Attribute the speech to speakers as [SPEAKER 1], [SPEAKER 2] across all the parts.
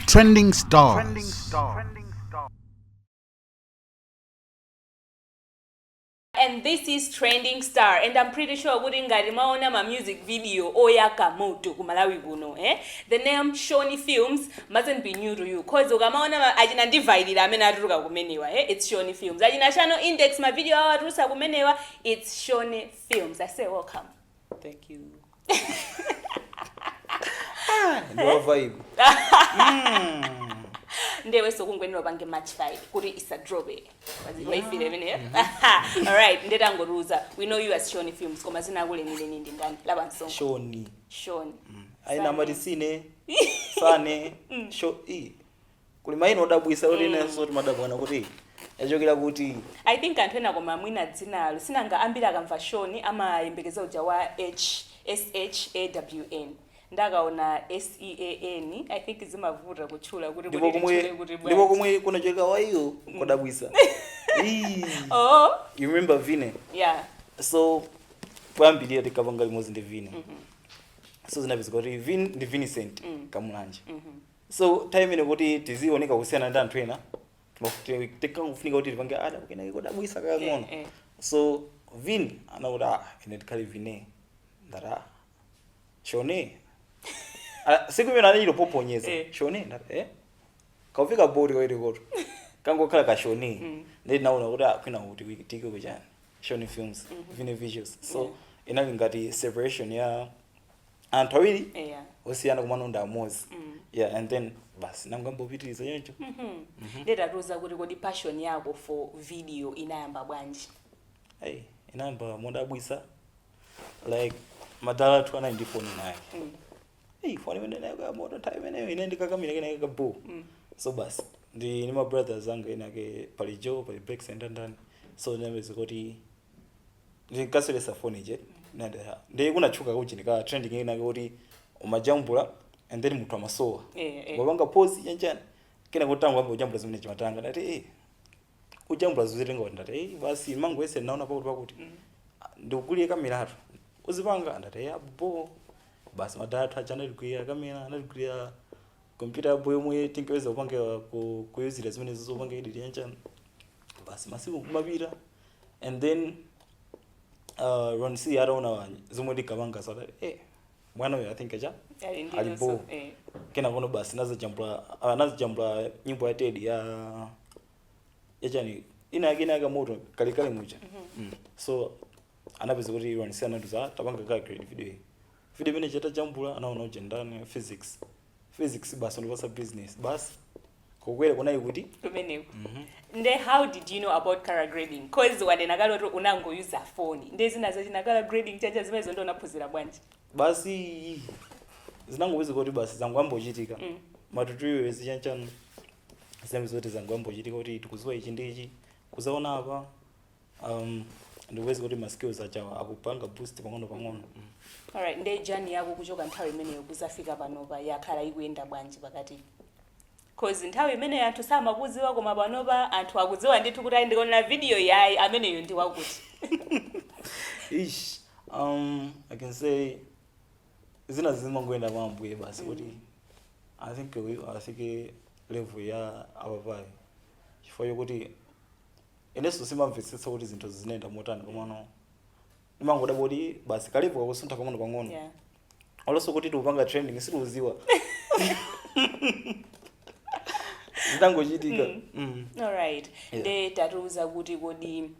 [SPEAKER 1] Trending Stars.
[SPEAKER 2] And this is Trending Star, and I'm pretty sure kuti ngati mwaona ma music video oyaka moto ku Malawi kuno, eh? The name Shoni Films mustn't be new to you, 'cause ukamaona achina Ndivailira amene atuluka kumenewa, eh? It's Shoni Films. Achina Channel Index, ma video awo atulusa kumenewa, it's Shoni Films. I say welcome.
[SPEAKER 3] Thank you.
[SPEAKER 4] Ndiwa vibe.
[SPEAKER 2] Ndewenso kungwenera upange match 5 kuti isadrope waifile imeneyo. Alright, ndetangoruza, we know you as Shoni Films, koma zina akulenileni ndi ndani lapansongo?
[SPEAKER 4] Shoni.
[SPEAKER 2] Shoni.
[SPEAKER 4] Aina amati sine sane sho i kuli maina odabwisa kuti inenso timadabwana kuti yachokera kuti.
[SPEAKER 2] I think anthu ena, koma mwina dzinalo sinanga ambiri akamva Shoni amayembekeza uja wa H S H A W N, ndakaona S E A N, I think zimavuta kutchula kuti
[SPEAKER 4] Ndipo
[SPEAKER 2] kuti
[SPEAKER 4] komwe
[SPEAKER 2] titchule kuti
[SPEAKER 4] ndipo
[SPEAKER 2] bwanji.
[SPEAKER 4] Komwe kunachokera waiyo kodabwisa. Ii.
[SPEAKER 2] Oh.
[SPEAKER 4] You remember Vine?
[SPEAKER 2] Yeah.
[SPEAKER 4] So poyambirira tikapanga limodzi ndi Vine, so zinapezeka kuti Vin ndi Vincent Kamulanje. So time ine kuti tizioneka kusiyana ndi anthu ena, tikangofunika kuti tipange ada kenake kodabwisa kakang'ono. So Vin anakuti, "Ah, ine ndikhale Vine." Ndati, "Ah, Shone." Ah, siku imene anachito poponyeza. "Shone." Ndati, "Eh, kaufika bodi kaite koto kangokhala ka Shone." Ndi naona kuti, ah, kwina kuti tike kuchani, Shoni Films, Vine Visuals. So inali ngati separation ya anthu awiri osiyana kumanonda amodzi. Yeah, and then basi nangambopitiriza choncho.
[SPEAKER 2] Ndetatiuza kuti kodi passion yako for video inayamba bwanji?
[SPEAKER 4] Hey, inayamba modabwisa. Like madala athu anali ndi foni naye. Hey, foni imene nayo ya moto nthawi imeneyo ine ndikakamira kenake kabu. So basi ndi ma brothers anga ena ake, pali Joe, pali Bex ndandani. So ndinapeza kuti ndinkasolesa foni ije ndi kunatchuka kuchini ka trending ena ake kuti umajambula and then munthu amasowa. Wapanga pause chanchani, kena kuti tangu kujambula zimene chimatanga. Ndati, "Eh, kujambula zizitenga kuti." Ndati, "Eh, basi mango ese naona pakuti pakuti ndikugulire kameratu uzipanga." Ndati, "Eh, apo basi." Madala athu aja anatigulira kamera, anatigulira kompyuta yabo yomwe tinkaweza kupanga kuyuzira zimene zopanga edit yanchani. Basi masiku kumapita and then Ron C ataona zomwe tinkapanga, so adati, "Eh, mwana uyu I think acha
[SPEAKER 2] Ali ndi
[SPEAKER 4] ali
[SPEAKER 2] luso,
[SPEAKER 4] bo." Kena kono basi nazijambula, nazijambula nyimbo ya Teddy ya yachani ina yake, ina yake moto kalekale mucha. So anapeza kuti Ron C anatuza tapanga ka grade video iyi, video imene chatajambula anaona uje ndani, Physics. Physics basi ndipasa business, basi kukwera kunayi kuti
[SPEAKER 2] Kumeneko. Nde how did you know about color grading? 'Cause wanena kale kuti unangoyuza foni, nde zina zachina color grading chacha zimenezo ndo unaphunzira bwanji?
[SPEAKER 4] Basi zinangopeza kuti basi zangoyambochitika. Ma tutorials chanchani zinapeza kuti zangoyambochitika kuti tikuziwa ichi ndi ichi kuzaona apa, ndikupeza kuti ma skills achawa akupanga boost pang'ono pang'ono.
[SPEAKER 2] Alright, nde journey yako kuchoka nthawi imeneyo kuzafika panopa yakhala ikuyenda bwanji pakati? 'Cause nthawi imeneyo anthu samakudziwa, koma panopa anthu akudziwa ndithu kuti ayi, ndikaonera video yayi, ameneyo ndi wakuti.
[SPEAKER 4] Ish, I can say zina zimangoenda mwa Ambuye basi, kuti I think uyu afike level ya apapayi, chifukwa chokuti inenso simamvetsetsa kuti zinthu zinayenda motani, komano imangodabwa kuti basi kalipo kakusuntha pang'ono pang'ono. Olonso kuti tikupanga trending sitikuziwa, zitangochitika.
[SPEAKER 2] Alright.
[SPEAKER 4] Yeah.
[SPEAKER 2] Nde tatiuza kuti kodi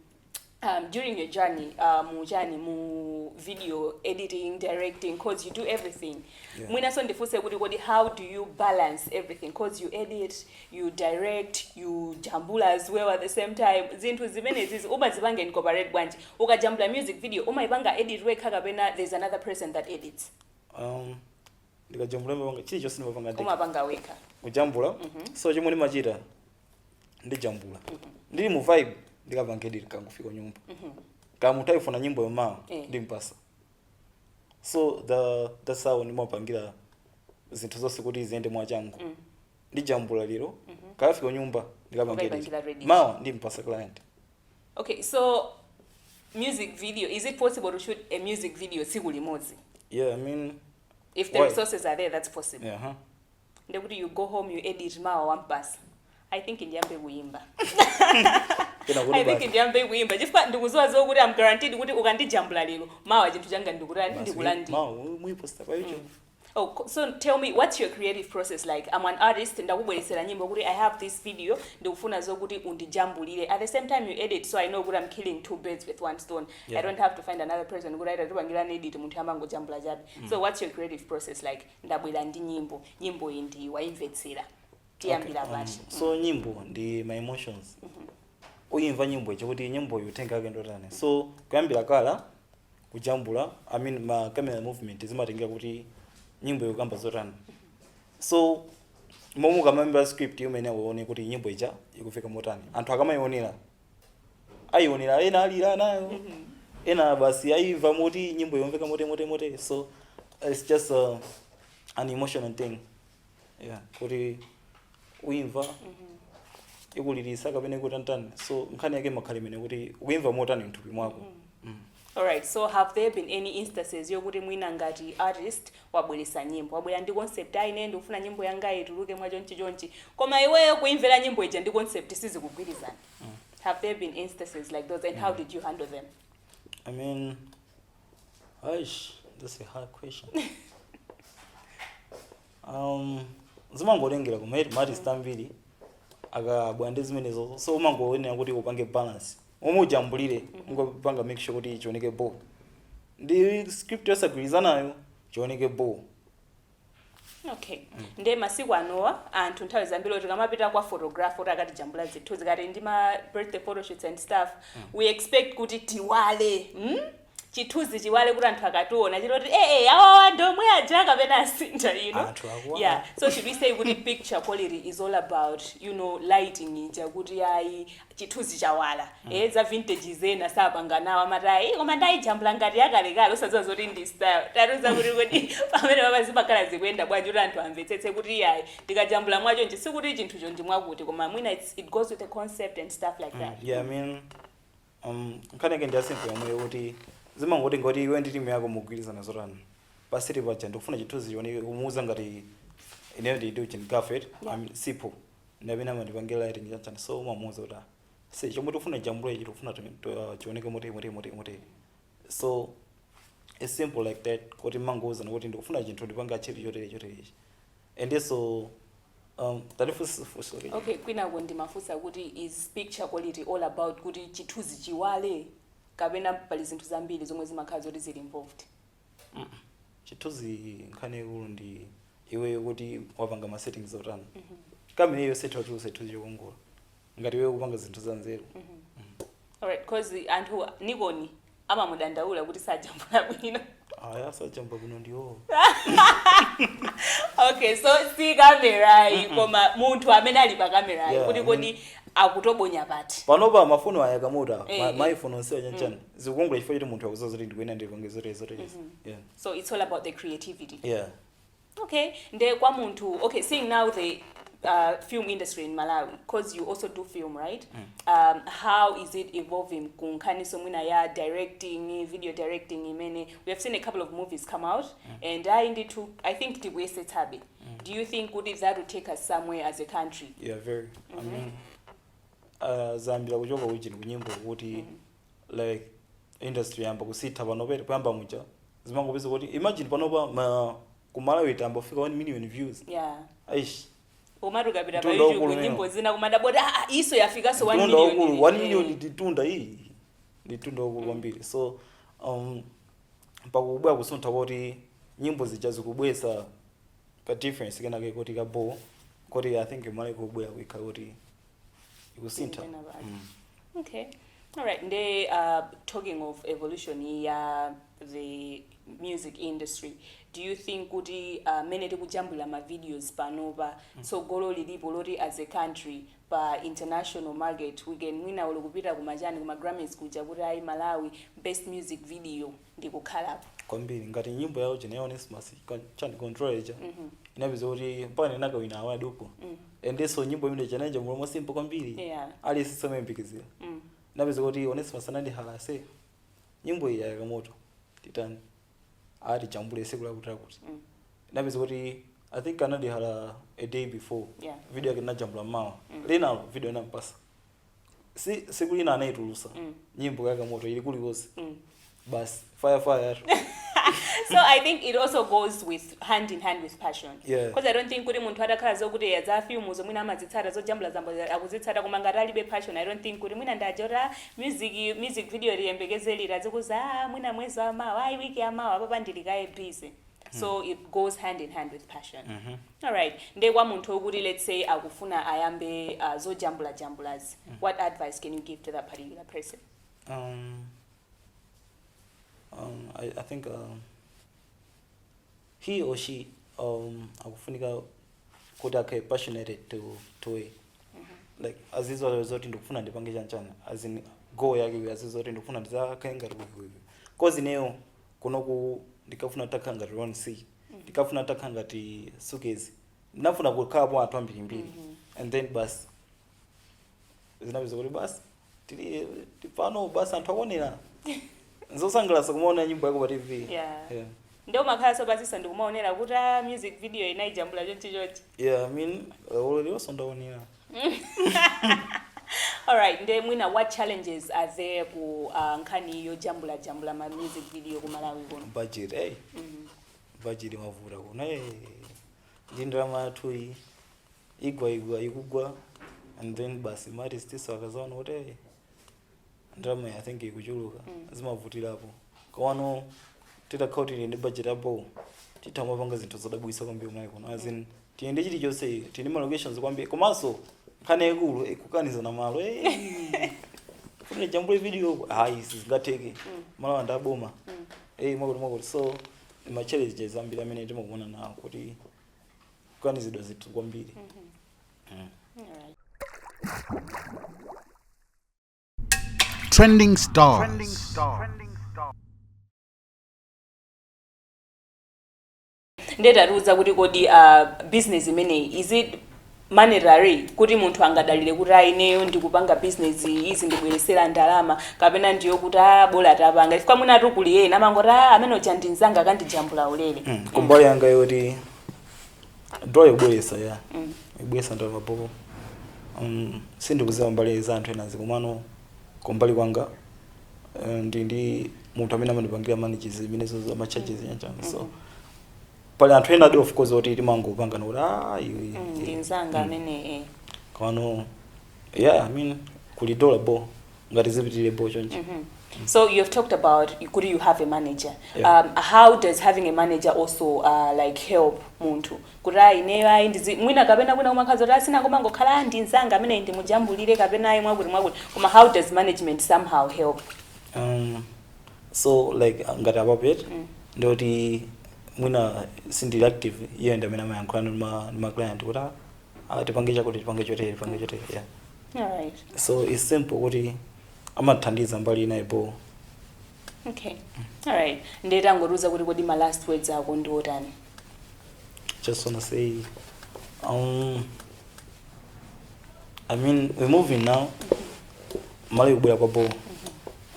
[SPEAKER 2] during your journey mu chani, mu video editing, directing, 'cause you do everything.
[SPEAKER 4] Yeah.
[SPEAKER 2] Mwinaso ndifunse kuti kodi how do you balance everything? 'Cause you edit, you direct, you jambula as well at the same time. Zinthu zimenezizi umazipanga incorporate bwanji? Ukajambula music video umayipanga edit wekha kapena there's another person that edits?
[SPEAKER 4] Ndikajambula ndimapanga chilichonse, ndimapanga ndekha.
[SPEAKER 2] Umapanga wekha?
[SPEAKER 4] Kujambula. So chomwe ndimachita, ndijambula ndili mu vibe, ndikapanga edit kangofika nyumba. Kama munthu ayifuna nyimbo yomawa, ndimpasa. So that's how ndimapangira zinthu zonse kuti ziyende mwachangu. Ndijambula lero, kafika nyumba ndikapanga edit.
[SPEAKER 2] Ukayipangira edit.
[SPEAKER 4] Mawa ndimpasa client.
[SPEAKER 2] Okay, so music video, is it possible to shoot a music video tsiku limodzi?
[SPEAKER 4] Yeah, I mean,
[SPEAKER 2] If the
[SPEAKER 4] Why?
[SPEAKER 2] Resources are there, that's possible.
[SPEAKER 4] Yeah, huh?
[SPEAKER 2] Ndekuti you go home, you edit, mawa wampasa. I think ndiyambe kuyimba.
[SPEAKER 4] Kena kuti
[SPEAKER 2] I think
[SPEAKER 4] basi.
[SPEAKER 2] Ndiyambe kuyimba chifukwa ndikuziwa zokuti I'm guaranteed kuti ukandijambula lero, mawa chinthu changa ndikurani?
[SPEAKER 4] Basi,
[SPEAKER 2] Ndikulandira.
[SPEAKER 4] mawa muyiposta pa YouTube.
[SPEAKER 2] Oh, so tell me, what's your creative process like? I'm an artist, ndakubweresera nyimbo kuti I have this video, ndikufuna zokuti undijambulire. At the same time you edit, so I know kuti I'm killing two birds with one stone. I don't have to find another person kuti aita tipangirane edit, munthu amangojambula chabe. So what's your creative process like? Ndabwera ndi nyimbo, nyimbo iyi ndi waimvetsera. Tiyambira
[SPEAKER 4] Okay,
[SPEAKER 2] pati?
[SPEAKER 4] So nyimbo ndi my emotions. Uyimva nyimbo icho kuti nyimbo uthenga wake ndotani. So kuyambira kala kujambula, I mean, ma camera movement zimatengera kuti nyimbo ikukamba zotani. So momwe ukamamva script imene uone kuti nyimbo ija ikufika motani, anthu akamayionera, ayionera, ena alira nayo, ena basi ayimva moti nyimbo yomveka mote mote mote. So it's just an emotional thing, yeah, kuti uyimva ikulirisa kapena ikutantani. So nkhani yake imakhala imene kuti uyimva motani mthupi mwako.
[SPEAKER 2] Alright, so have there been any instances yokuti mwina ngati artist wabweresa nyimbo, wabwera ndi concept, aine ndikufuna nyimbo yanga ituluke mwachonchi chonchi, koma iweyo kuimvera nyimbo ija ndi concept sizikugwirizana? Have there been instances like those, and how did you handle them?
[SPEAKER 4] I mean, aish, that's a hard question. Zimangotengera kuma artist ambiri akabwera ndi zimenezo, so umangoyenera kuti upange balance omwe ujambulire, ungopanga make sure kuti chioneke bo ndi script yosagwirizanayo chioneke bo.
[SPEAKER 2] Okay, nde masiku anowa anthu nthawi zambiri kuti kamapita kwa photographer kuti akatijambula zithunzi kati ndi ma birthday photoshoots and stuff, we expect kuti tiwale, Chithunzi chiwale kuti anthu akationa chitoti eh awawa ndomwe aja kapena asintha.
[SPEAKER 4] Anthu akuwala.
[SPEAKER 2] Yeah, so should we say kuti picture quality is all about lighting ija, kuti ayi, chithunzi chawala, za vintage zena sapanga nawo, amati ayi, koma ndayijambula ngati yakalekale, usadziwa zoti ndi style. Tatiuza kuti kodi pamene papa zimakhala zikuyenda bwanji kuti anthu amvetsetse kuti ayi, ndikajambula mwacho nje sikuti chinthucho ndi mwakuti, koma mwina it goes with the concept and stuff like that?
[SPEAKER 4] Yeah, I mean, nkhani yake ndi ya simple yomwe kuti zimangoti ngoti iwe ndi timu yako mugwirizana zotani pasiri paja, ndikufuna chithunzi chioneke, kumuuza ngati ineyo ndi uchini gafet. I mean, sipo ndamene amandipangira lighting chanchani, so umamuuza kuti, "Ah, si chomwe tikufuna jambula ichi, tikufuna chioneke motere motere motere motere." So it's simple like that, kuti mangouzana kuti ndikufuna chinthu ndipanga chiri chotere chotere ichi, and so tatifunsa.
[SPEAKER 2] Okay, kwinako ndimafunsa kuti is picture quality all about kuti chithunzi chiwale, kapena pali zinthu zambiri zomwe zimakhala zoti zili involved?
[SPEAKER 4] Chithunzi nkhani ikulu ndi iweyo kuti wapanga ma settings otani. Kamene iyo setha kuti chithunzi chokongola ngati iweyo kupanga zinthu za nzeru.
[SPEAKER 2] Alright, 'cause anthu Nikon amamudandaula kuti sajambula bwino.
[SPEAKER 4] Aya, sajamba bwino ndiwo.
[SPEAKER 2] Okay, so si kamerayi koma munthu amene ali pa kamerayi, kuti kodi akutobonya pati?
[SPEAKER 4] Panopa mafoni ayakamuta, ma iPhone onsewa chanchani zikukongola chifukwa choti munthu akuziwa zoti ndikuyenda ndipange zotere zotere, yeah.
[SPEAKER 2] So it's all about the creativity.
[SPEAKER 4] Yeah.
[SPEAKER 2] Okay, nde kwa munthu, okay, seeing now the film industry in Malawi, because you also do film, right? How is it evolving ku nkhaniso mwina ya directing, video directing, imene we have seen a couple of movies come out, and I ndithu I think tikuyesetsabe. Do you think kuti that will take us somewhere as a country?
[SPEAKER 4] Yeah, very. I mean, zambira kuchoka kuchini kunyimbo kuti like industry yamba kusitha panopa. Kuyamba muja zimangopeza kuti, imagine, panopa ma kumalawi tambofika 1 million views. Aish.
[SPEAKER 2] Umati ukapita pa
[SPEAKER 4] Mtunda
[SPEAKER 2] YouTube,
[SPEAKER 4] waukulu.
[SPEAKER 2] Nyimbo zina kumadabota, ah, iso yafikanso 1
[SPEAKER 4] Mtunda
[SPEAKER 2] million.
[SPEAKER 4] waukulu, 1 million nditunda iyi, nditunda waukulu kwambiri. So pakubwera kusuntha kuti nyimbo zija zikubwesa ka difference kenake kuti kabo kuti I think mali kubwera kuikhala kuti ikusintha.
[SPEAKER 2] Ipena pake. Okay. All right. Nde talking of evolution ya the music industry, do you think kuti mene tikujambula ma videos panopa, tsogolo lilipo loti as a country pa international market we can mwina olo kupita kumachani kuma Grammys kuja kuti ayi, Malawi best music video ndikukhalapo?
[SPEAKER 4] Kwambiri, ngati nyimbo yawo chene ya Onesimus chani control ija inapeza kuti mpaka ninakawina award uko, endenso nyimbo imene chanaija mulomo simple kwambiri, aliyense samayembekezera. Inapeza kuti Onesimus anandihalase nyimbo iyi yayaka moto, titani, ati jambule siku lakuti lakuti. Inapeza kuti I think anadihala a day before. Video yake najambula mawa linalo video inampasa si siku lina anaitulusa nyimbo yake moto ili kuliwose. Basi, fire fire.
[SPEAKER 2] So I think it also goes with hand in hand with passion, because I don't think kuti munthu atakhala zokuti za film zomwe amazitsata, zojambula zambo akuzitsata, koma ngati alibe passion, I don't think kuti mwina ndajota music video liyembekezelera zikuza, ah, mwina mwezi wamawa, ayi, wiki yamawa, apapa ndilikaye busy. So it goes hand in hand with passion. Alright, nde kwa munthu wokuti, let's say, akufuna ayambe zojambula jambulazi, what advice can you give to that particular person?
[SPEAKER 4] I think he or she akufunika kuti akhale passionate to it, like azizwa zoti ndikufuna ndipange chanchana, as in goal yake azizwa kuti ndikufuna ndizakhale ngati uyu, 'cause ineyo kunoku ndikafuna takhala ngati Ron C, ndikafuna takhala ngati Sukezi, ndinafuna kukhalapo anthu ambirimbiri, and then basi zinapeza kuti basi tili pano, basi anthu akuonera, nzosangalatsa kumaona nyimbo yako pa TV. Yeah.
[SPEAKER 2] Nde umakhalanso pasisa ndikumaonera kuti, ah, music video inayijambula chonchi chonchi.
[SPEAKER 4] Yeah, I mean, ulilonso ndaonera.
[SPEAKER 2] Alright, nde mwina what challenges are there ku nkhani yojambula jambula ma music video ku Malawi kuno?
[SPEAKER 4] Budget, hey, budget imavuta kuno, hey. Ndi ndalama yathu iyi igwa igwa ikugwa, and then basi ma artist akazaona kuti, hey, ndalama I think ikuchuluka, zimavutirapo. Komano titakhala kuti tili ndi budget apo, titha kumapanga zinthu zodabwitsa kwambiri kumalawi kuno, as in tili ndi chilichonse, tili ndi ma locations kwambiri, komanso nkhani yaikulu kukanizana malo, kuti jambule video, hayi, sizingatheke, malo andaboma, mwakuti mwakuti. So ma challenges ambiri amene timakumana nawo kuti kukanizidwa zinthu kwambiri.
[SPEAKER 2] Alright.
[SPEAKER 1] Trending Stars.
[SPEAKER 2] Ndetatiuza kuti kodi business imeneyi, is it monetary, kuti munthu angadalire kuti aineyo ndikupanga business izi ndibweresera ndalama, kapena ndiyo kuti, a, bola tapanga, chifukwa mwina atukuli ena amangoti, a, amene uja ndinzanga akandijambula ulere?
[SPEAKER 4] Kumbali yanga yoti dola ikubweresa ya ikubweresa ndalama popo, sindikuziwa mbali za anthu enazi, komano kumbali kwanga ndi munthu amene amandipangira manage zimenezo za ma charges yanjani. So pali anthu ena adi, of course, oti timangopanga nokuti, ah, iwe
[SPEAKER 2] Ndinzanga amene.
[SPEAKER 4] Komano yeah, I mean, kuli dola bo ngati zipitire bo chonchi.
[SPEAKER 2] So you have talked about kuti you have a manager.
[SPEAKER 4] Yeah.
[SPEAKER 2] How does having a manager also like help munthu kuti ayi, ineyo ayi, ndizi mwina kapena kwina kumakhaza kuti asina kumangokhala, ah, ndinzanga amene ndimujambulire, kapena ayi, mwakuti mwakuti? Koma how does management somehow help?
[SPEAKER 4] So like ngati apapet ndoti mwina sindili active, iye ndi amene amayankhula ndi ma client kuti, ah, tipange chakuti, tipange chotere, tipange chotere, yeah. So it's simple kuti amathandiza mbali inayi bo.
[SPEAKER 2] Okay, alright, ndetangotiuza kuti kodi ma last words ako ndi otani?
[SPEAKER 4] Just wanna say, I mean, we're moving now, malo ikubwera kwa bo.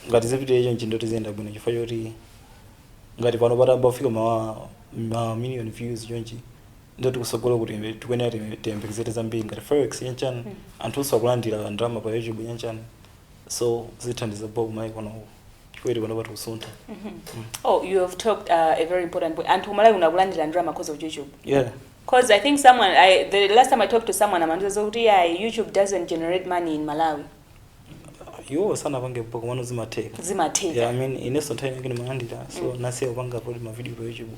[SPEAKER 4] Ngati zipitire chonchi ndoti ziyenda bwino, chifukwa choti ngati pano patamba kufika ma million views chonchi, ndoti kusogolo kuti tikuyenera tiyembekezere zambiri ngati forex yanchani, anthu akulandira ndalama pa YouTube yanchani, so zithandiza bo kumayi kuno chifukwa pano patikusuntha.
[SPEAKER 2] Oh, you have talked a very important point. Anthu kumalawi kunakulandira ndalama because of YouTube?
[SPEAKER 4] Yeah.
[SPEAKER 2] Because I think someone, the last time I talked to someone, amandiuza kuti, yeah, YouTube doesn't generate money in Malawi.
[SPEAKER 4] Iwo sanapange bo, komano zimatheka.
[SPEAKER 2] Zimatheka.
[SPEAKER 4] Yeah, I mean, inenso nthawi inake ndimalandira, so nasiya kupanga upload ma video pa YouTube,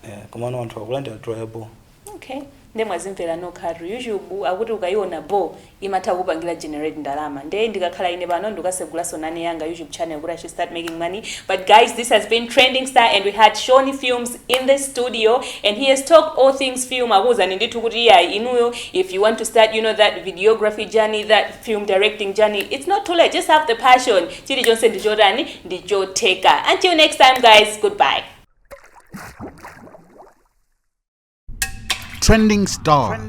[SPEAKER 4] yeah, komano anthu akulandira dola bo.
[SPEAKER 2] Okay, nde mwazimvera nokhatu, YouTube akuti ukayiona bo imatha kupangira generate ndalama. Nde ndikakhala ine pano ndikasegulaso nane yanga YouTube channel kuti I should start making money. But guys, this has been Trending Star and we had Shoni Films in the studio and he has talked all things film. Akuwuzani ndithu kuti iya, inuyo if you want to start that videography journey, that film directing journey, it's not too late. Just have the passion, chilichonse ndichotani, ndichotheka. Until next time, guys, goodbye.
[SPEAKER 1] Trending Stars.